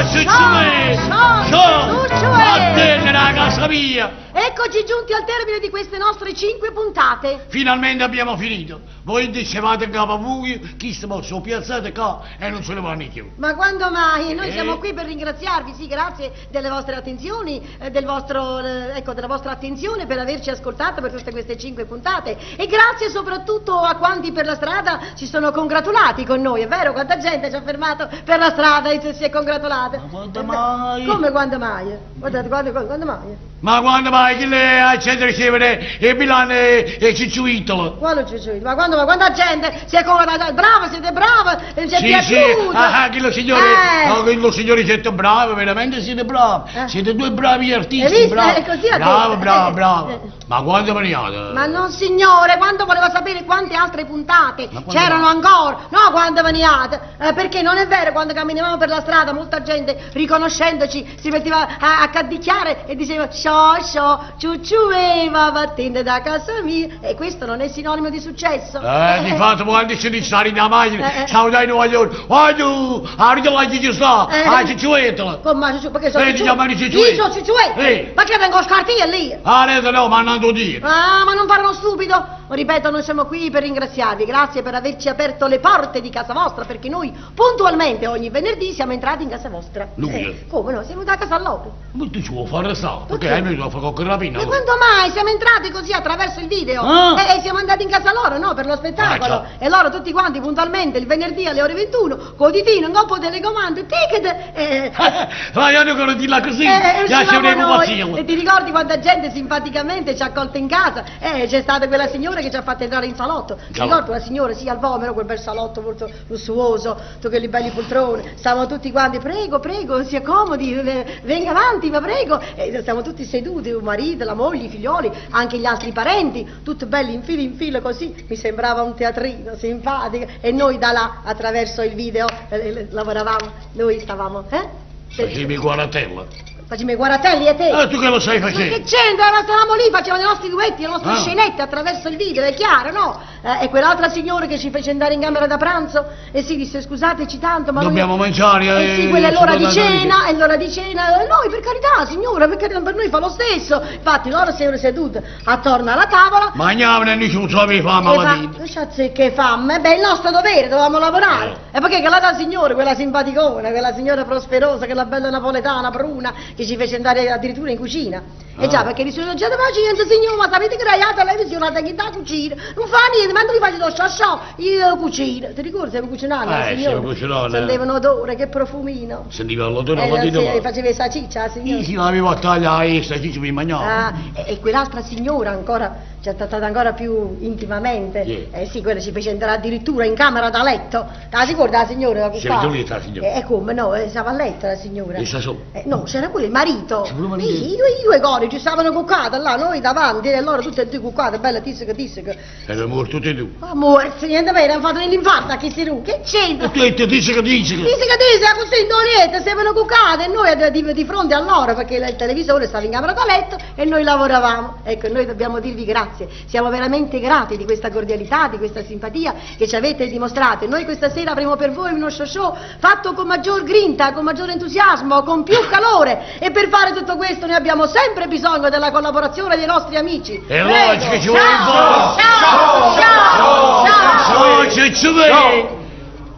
Ciucciuè! Ciao, Ciucciuè! Vattene da casa mia! Eccoci giunti al termine di queste nostre cinque puntate. Finalmente abbiamo finito. Voi dicevate in capo a voi, chi si sono piazzate qua e non se ne vanno più. Ma quando mai? Noi Eh. siamo qui per ringraziarvi, sì, grazie delle vostre attenzioni, eh, del vostro, eh, ecco, della vostra attenzione per averci ascoltato per tutte queste cinque puntate e grazie soprattutto a quanti per la strada si sono congratulati con noi, è vero? Quanta gente ci ha fermato per la strada e si è congratulata. Ma quando mai? Come quando mai? Guardate, quando, quando mai? Ma quando mai chi le accende ricevere e Milano e, e Cicciuitolo? Quando ci Ma quando, ma quanta gente si è congratulata? Brava, siete brava, eh, ci è Sì, piaciuto. sì, ah, ah, quello signore, Eh. no, quello signore siete bravi, veramente siete bravi. Eh. Siete due bravi artisti, Hai visto? bravi. Eh, così ha bravo, detto. bravo, Eh. bravo. Eh. Ma quando veniate? Ma non signore, quando voleva sapere quante altre puntate Ma quando c'erano mai? ancora, no quando veniate, Eh, perché non è vero, quando camminavamo per la strada molta gente riconoscendoci si metteva a, a caddicchiare e diceva sciò sciò, ciucciueva, vattene da casa mia, e questo non è sinonimo di successo. Eh, di fatto quando ci dice stare in macchina, Eh, eh. ciao dai voglio, voglio, arriva la ci sta, Eh. a Cicciuetola. Come ciucciu, perché sono Eh, ti chiamano ciucciuetto. Io sono ciucciuetto, Eh. perché vengo scartire lì? Ah, adesso no, ma non dire. Ah, ma non fare lo stupido! Ripeto, noi siamo qui per ringraziarvi, grazie per averci aperto le porte di casa vostra, perché noi puntualmente ogni venerdì siamo entrati in casa vostra. Lui? Eh, come no? Siamo da casa loro. Ma tu ci vuoi fare stare? Perché Perché? hai venuto a fare qualche rapina? Ma allora? quando mai siamo entrati così attraverso il video? Ah. E, e siamo andati in casa loro, no? Per lo spettacolo. Ah, già. e loro tutti quanti puntualmente il venerdì alle ore 21, con ditino, un coppo telecomando, ticket e... Ma io non voglio dirla così, Eh, già ci uscivamo avremo noi. pazzia. E ti ricordi quanta gente simpaticamente ci ha accolto in casa? Eh, c'è stata quella signora che ci ha fatto entrare in salotto. Ti Salotto. ricordi la signora, sì, al Vomero, quel bel salotto molto lussuoso, tutti quelli belli poltrone. Stavamo tutti quanti, prego, prego, si accomodi, eh, venga avanti, ma prego. E stiamo tutti seduti, il marito, la moglie, i figlioli, anche gli altri parenti, tutti belli in fila in fila così. Mi sembrava un teatrino simpatico. E noi da là, attraverso il video, eh, eh, lavoravamo, noi stavamo, eh? Facevi guaratella. Facciamo i guaratelli e te. Ah, tu che lo sai Ma che facere? c'entra? Ma stavamo lì, facevamo i nostri duetti, le nostre Ah. scenette attraverso il video, è chiaro, no? Eh, e quell'altra signora che ci fece andare in camera da pranzo e si disse scusateci tanto, ma noi- Dobbiamo mangiare, Eh sì, eh, quella è l'ora di ci dobbiamo andare cena, è l'ora di cena. Eh, Noi, per carità, signora, per carità, per noi fa lo stesso. Infatti loro si erano seduti attorno alla tavola. Mangiavano e nessuno sapeva fame E alla fa, vita. "Sciazze, che fame, beh, è il nostro dovere, dovevamo lavorare. E perché quella signora, quella simpaticona, quella signora prosperosa, quella bella napoletana, bruna, che ci fece andare addirittura in cucina. E Ah. già, perché disse, non c'è pazienza, signora, ma sapete che raiata lei mi è che da cucina. Non fa niente, mentre gli faccio lo sciasciò, io cucino. Ti ricordi, stiamo cucinando, la Eh, signora? stiamo cucinando, eh. Sentiva un odore, che profumino. Sentiva l'odore, Eh, la sì, dita là. faceva i salsiccia, la signora. Sì, sì, l'avevo a tagliare e sta ci mi mangiava. Ah, e, e quell'altra signora ancora ci ha trattato ancora più intimamente. Chi Eh sì, quella ci fece entrare addirittura in camera da letto. Te la ricorda la signora? La C'era cuccava? lì la signora? Eh, come no? Eh, stava a letto la signora. E sta solo? Eh, no, c'era pure il marito. C'era pure il marito? Sì, i due, i due coniugi stavano cuccati là, noi davanti, e loro tutte e due cuccate, bella tisica tisica. Erano morti tutti e due. Ma morto, niente bene, hanno fatto nell'infarto a chi si ru. Che c'entra? E tu hai detto dice che dice che. Fisica tesa, così in Oriente, stavano cuccate e noi di, di fronte a loro, perché il televisore stava in camera da letto e noi lavoravamo. Ecco, noi dobbiamo dirvi grazie, siamo veramente grati di questa cordialità, di questa simpatia che ci avete dimostrato. E noi questa sera avremo per voi uno show show fatto con maggior grinta, con maggior entusiasmo, con più calore. E per fare tutto questo noi abbiamo sempre bisogno della collaborazione dei nostri amici. È Prego. logico che ci vuole un Ciao, po'. ciao, ciao, ciao. Ciao, Cicciuè!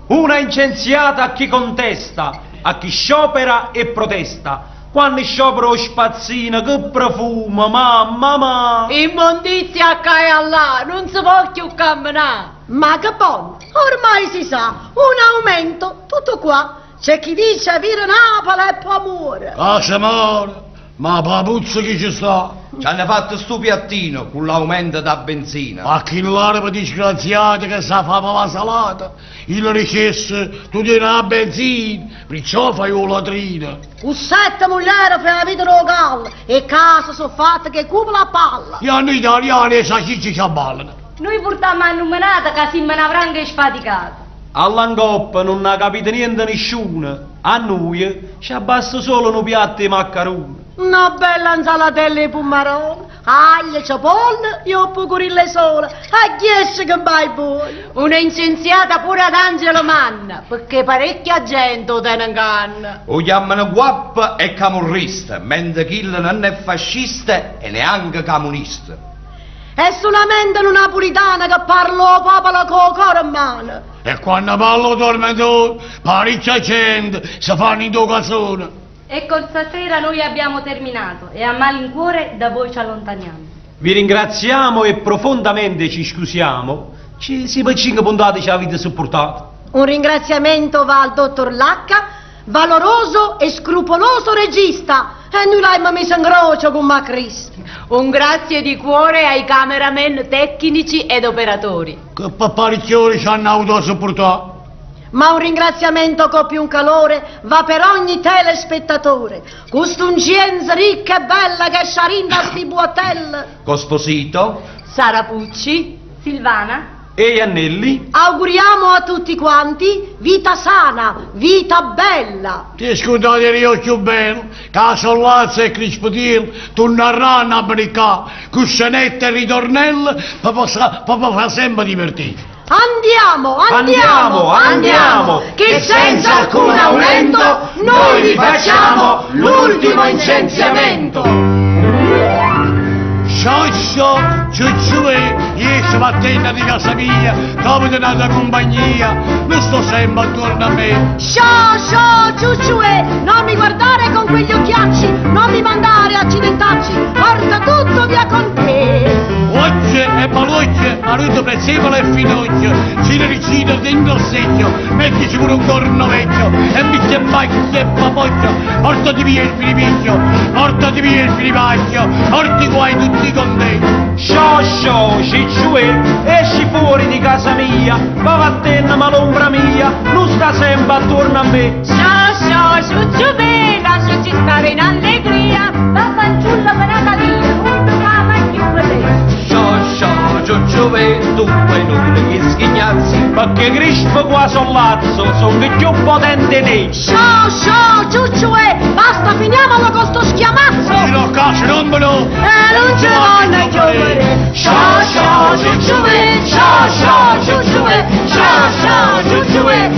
Una incensiata a chi contesta, a chi sciopera e protesta. Quando sciopera lo spazzino, che profuma, mamma mamma! Immondizia qua e a là, non si può più camminare. Ma che buono, ormai si sa, un aumento, tutto qua. C'è chi dice vira Napoli e poi muore. Ah, se muore! Ma papuzzo chi ci sta? Ci hanno fatto sto piattino con l'aumento da benzina. A chi l'arma disgraziata che sa fa la salata, il ricesse, tu tieni la benzina, perciò fai un latrina. Un sette mugliere fa la vita dello gallo e casa sono fatte che cupola a palla. E noi italiani e salsicce ci abballano. Noi portiamo a numerata che siamo una franca e sfaticata. All'angoppa non ha capito niente nessuno. A noi ci abbassa solo un piatto di maccaroni. Una bella insalatella di pomarolo. Aglio, cipolla e 'o pucurillo 'e sole. A ghiesce che vai buono! Una incenziata pure ad Angelo Manna, perché parecchia gente 'o tene in canna. O chiamano guappo e camorrista, mentre chi non è fascista e neanche comunista. È solamente un napolitano che parla 'o popolo con 'o core in mano. E quando parlo tormentone, parecchia gente si fanno in calzone. E con stasera noi abbiamo terminato e a malincuore da voi ci allontaniamo. Vi ringraziamo e profondamente ci scusiamo. Ci, sì, per cinque puntate ci avete sopportato. Un ringraziamento va al dottor Lacca, valoroso e scrupoloso regista. E noi l'abbiamo messo in croce con Macris. Un grazie di cuore ai cameraman tecnici ed operatori. Che per parecchie ore ci hanno avuto a sopportare. Ma un ringraziamento con più un calore va per ogni telespettatore. Costungienza ricca e bella che sciarinda sti buatelle. Cosposito, Sara Pucci, Silvana, E Iannelli? Auguriamo a tutti quanti vita sana, vita bella. Ti scordate io più bello, che Sollazzo e Crisputiel torneranno a briccare, con scenette e ritornelli, per far sempre divertire. Andiamo, andiamo, Andiamo, andiamo, che senza alcun aumento noi vi facciamo l'ultimo incensiamento. Scioscio, ciucciuè, io mattina di casa mia, dopo di un'altra compagnia, non sto sempre attorno a me. Sciò, sciò, ciucciuè, non mi guardare con quegli occhiacci, non mi mandare accidentacci, porta tutto via con te. Oggi e malocchio, marito prezzemolo e finocchio, gira ricina dentro il secchio, mettici pure un corno vecchio, e mi e pacchio e papocchio, portati via il filipicchio, portati via il filipacchio, porti guai tutti con te. Sciò sciò, cicciuè, esci fuori di casa mia, va vattene ma l'ombra mia, non sta sempre attorno a me. Sciò sciò, ciucciubè, lasciaci stare in allegria, va fanciulla per Natalina, non fa mai più vedere. sciò sciò, ciucciuè, tu è inutile che sghignazzi. Perché crispo qua sollazzo, sono più potente di te. Sciò, sciò, ciucciuè, basta, finiamolo con sto schiamazzo. Giro casa, non me lo... E non ci vanno a chiudere. Sciò, sciò, ciucciuè, sciò, sciò, ciucciuè, sciò, sciò, ciucciuè,